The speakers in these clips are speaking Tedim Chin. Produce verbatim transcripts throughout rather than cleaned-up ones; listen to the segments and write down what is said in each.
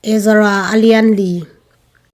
Ezra a lian li.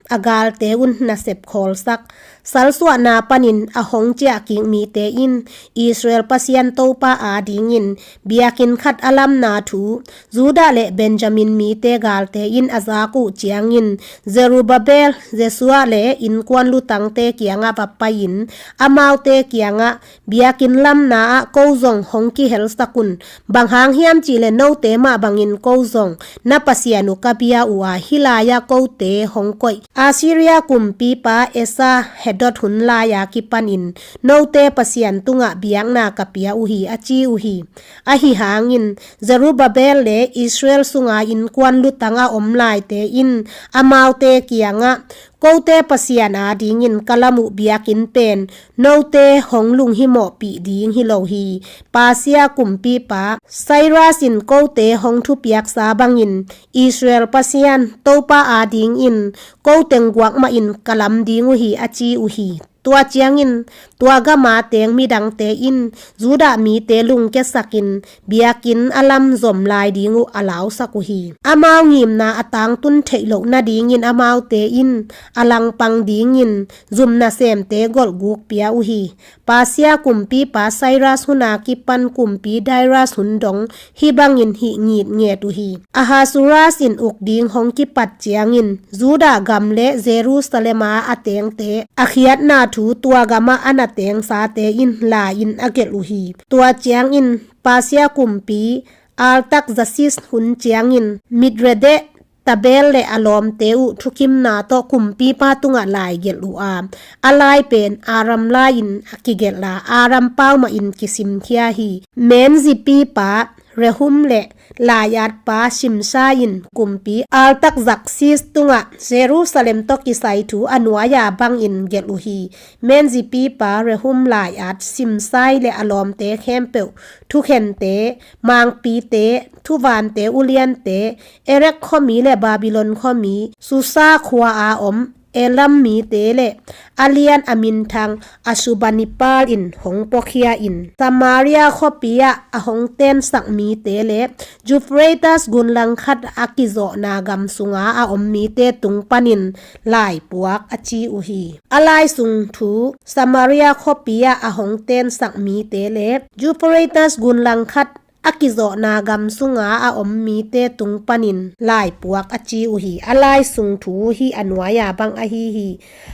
A galte un nasep khawlsak. Salsuahna panin a hong ciahkik mite in Israel Pasian Topa adingin biakinn khat a lamna thu Judah le Benjamin mite galte in a zak uh ciangin, Zerubbabel, Jesua le innkuan lutangte kiangah va pai-in, amaute kiangah, "Biakinn lamna ah ko zong hong kihelsak un. Bang hang hiam cihleh note mah bangin ko zong na Pasian uh ka bia uh a, hih lai-ah kote hong koih Assyria kumpipa Esar-haddon hun lai-a kipanin note Pasian tungah biakna ka pia uh hi," a ci uh hi. Ahi hangin Zerubbabel le Israel sunga innkuan lutang a om laite in amaute kiangah, "Kote Pasian adingin ka lam uh biakinn pen note hong lunghimawhpih ding hi lo hi. Persia kumpipa Cyrus in kote hong thupiaksa bangin Israel Pasian Topa adingin ko teng guak mahin ka lam ding uh hi," a ci uh hi. Tua ciangin tua gama teng midangte in Judah mite lungkiasakin biakinn a lam zom lai ding uh a lausak uh hi. Amau ngimna a tangtun theih loh nadingin amaute in a langpang dingin zum nasemte golhguk pia uh hi. Persia kumpipa Cyrus huna kipan kumpi Darius hun dong hih bangin hih ngitnget uh hi. Ahasuerus in uk ding hong kipat ciangin Judah gam le Jerusalem a a tengte a khiatna thu tua gamah a na tengsate in la-in a gelh uh hi. Tua ciangin Persia kumpi Artaxerxes hun ciangin Mithredates, Tabeel le a lawmte uh thukimna tawh kumpipa tungah lai gelh uh a, a lai pen Aram lai-in a kigelh a, Aram pau mahin kisimkhia hi. Menzi pipa Rehum le lai-atpa Shimshai in kumpi Artaxerxes tungah Jerusalem tawh kisai thu a nuai-a bangin gelh uh hi. Menzi pipa Rehum lai-at Shimshai le a lawmte khempeuh thukhente, mangpite, thuvante uliante, Erek khuami le Babylon khuami, Susa khua-a om Elam mite le a lian a minthang Ashurbanipal in hong puakhia-in, Samaria khuapi-ah a hong tensak mite le Euphrates gun langkhat a kizawhna gam sunga a om mite tung panin lai puak, a ci uh hi. A lai sung thu, Samaria khuapi-ah a hong tensak mite le Euphrates gun langkhat a kizawhna gam sunga a om mite tung panin lai puak, a ci uh hi. A lai sung thu hih a nuai-a bang ahi hi.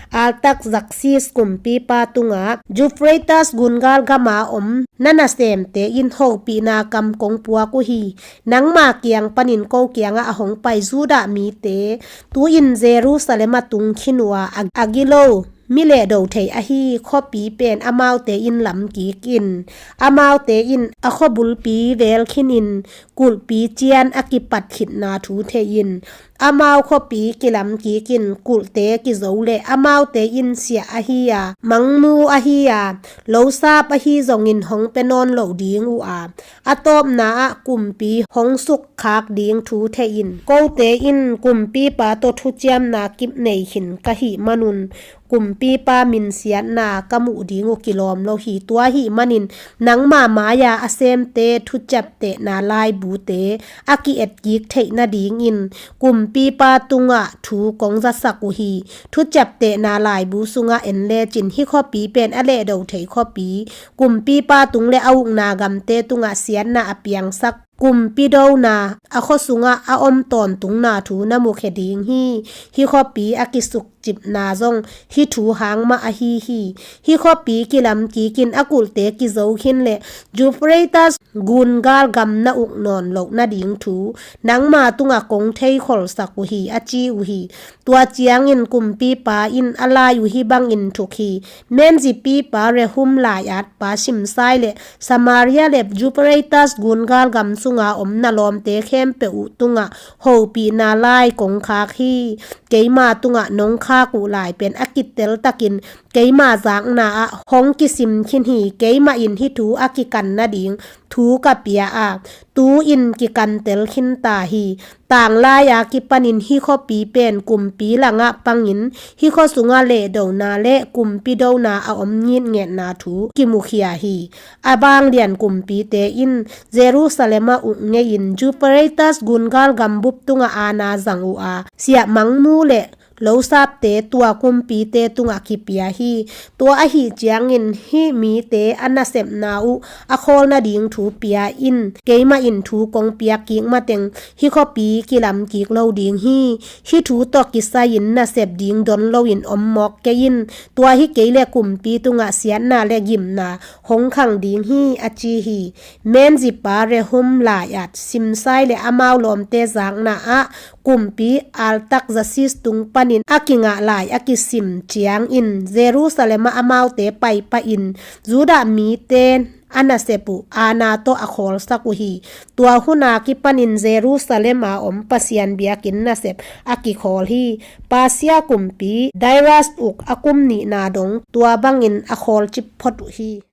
Artaxerxes kumpipa tungah Euphrates gungal gama om na nasemte in hopihna kam kong puak uh hi. Nangma kiang panin ko kiangah a hong pai Judah mite tu-in Jerusalem ah tung khin uh a, a, a gilo mi lehdo thei ahi khuapi pen amaute in lam kik in, amaute in a khuabulpi vel khinin kulhpi cian a kipat khitna thu thei in, amau khuapi kilam kik in, kulhte kizo le amaute in siah ahi a, mangmu ahi a, losap ahi zongin hong pia nawn lo ding uh a, a tawpna ah kumpi hong sukkhak ding thu thei in, kote in kumpipa tawh thuciamna kip nei khin ka hih manun, kumpipa minsiatna ka muh ding uh kilawm lo hi. Tua ahih manin nangma mai-a a semte thuciaptehna laibute a ki-etkik theih nadingin kumpipa tungah thu kong zasak uh hi. Thuciaptehna laibu sungah en lecin hih khuapi pen a lehdo thei khuapi, kumpipa tung le a ukna gamte tungah siatna a piangsak kumpi dona a khua sungah a om tawntungna thu na mukhia ding hi. Hih khuapi a kisukcipna zong hih thu hang mah ahi hi. Hih khuapi kilam kik in, a kulhte kizo khin le Euphrates gungal gam na uk nawn loh nading thu nangma tungah kong theikholsak uh hi, a ci uh hi. Tua ciangin kumpipa in a lai uh hih bangin thuk hi. Menzi pipa Rehum lai-atpa Shimshai le Samaria le Euphrates gungal gam sunga om na lawmte khempeuh uh tungah hopihna lai kong khak hi. Keima tungah nong phak uh lai pen a kitel takin keima zakna ah hong kisim khin hi. Keimah in hih thu a kikan nading thu ka pia a, tu-in kikantel khin ta hi. Tanglai-a kipanin hih khuapi pen kumpi langah pangin hih khua sungah lehdona le kumpi dona a om ngitngetna thu kimukhia hi. A vanglian kumpite in Jerusalem ah uk ngeiin Euphrates gungal gambup tungah aana zang uh a, siah mangmu le losapte tua kumpite tungah kipia hi. Tua ahih ciangin hih mite a nasepna uh a khawl nading thu pia in, keimah in thu kong piak kik mateng hih khuapi kilam kik lo ding hi. Hih thu tawh kisai-in nasep ding don loin om mawk kei in. Tua hi kei le kumpi tungah siatna le gimna hong khang ding hi, a ci hi. Menzipa Rehum lai-at Simsai le amau lawmte zakna ah kumpi Artaksasis tung panin a kingah lai a kisim ciangin Jerusalem ah amaute paipahin Judah mite a nasep uh aana tawh a khawlsak uh hi. Tua huna kipanin Jerusalem a om Pasian biakinn nasep a kikhawl hi. Persia kumpi Darius uk a kum nihna dong tua bangin a khawlcip phot uh hi.